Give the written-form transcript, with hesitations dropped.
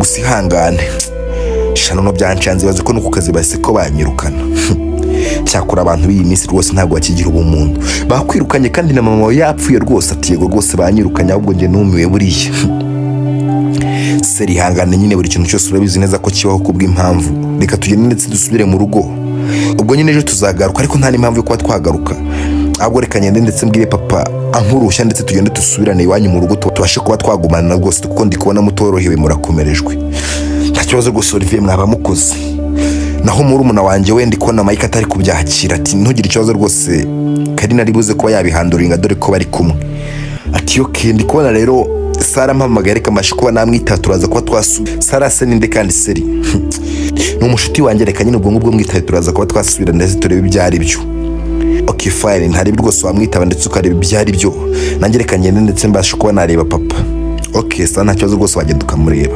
Gusa ihangane shano, byancanze, bazi ko no ku kazi bahise ko banyirukana. Cyakora abantu b'iyi minsi rwose ntabwo bakigira ubumuntu, bakwirukanye kandi na mama wawe yapfuye rwose. Ati: "Yego rwose, banyirukanye, ahubwo njye numiwe buriya." Seri, ihangane nyine, buri kintu cyose urabizi neza ko kibaho kubw'impamvu. Reka tugende ndetse dusubire mu rugo, ubwo nyine ejo tuzagaruka, ariko nta n'impamvu yo kuba twagaruka. Ahubwo reka ngende ndetse mbwire papa ankurushya, ndetse tugende dusubirane iwanyu mu rugo, tubashe kuba twagumana rwose, kuko ndi kubona mutorohewe, murakomerejwe. Nta kibazo rwose Olivier, mwaba mukoze. Naho murumuna wanjye we, ndi kubona Mike atari kubyakira. Ati: "Ntugire ikibazo rwose, Karina ari buze kuba yabihanduringa, dore ko bari kumwe." Ati: "Okay, ndi kubona rero Sara mpamagaye, reka mbashe kuba namwita, turaza kuba twasubira." Sara se ninde kandi? Seri, ni umushuti wanjye, reka nyine ubwo ngubwo mwitaye, turaza kuba twasubira ndetse turebe ibyo ari byo. Okay, fine, ntarebe rwose, wamwitaba ndetse ukareba ibyo ari byo. Nanjye reka ngende ndetse mbashe kuba nareba papa. Okay, sa, nta kibazo rwose, wagenda ukamureba.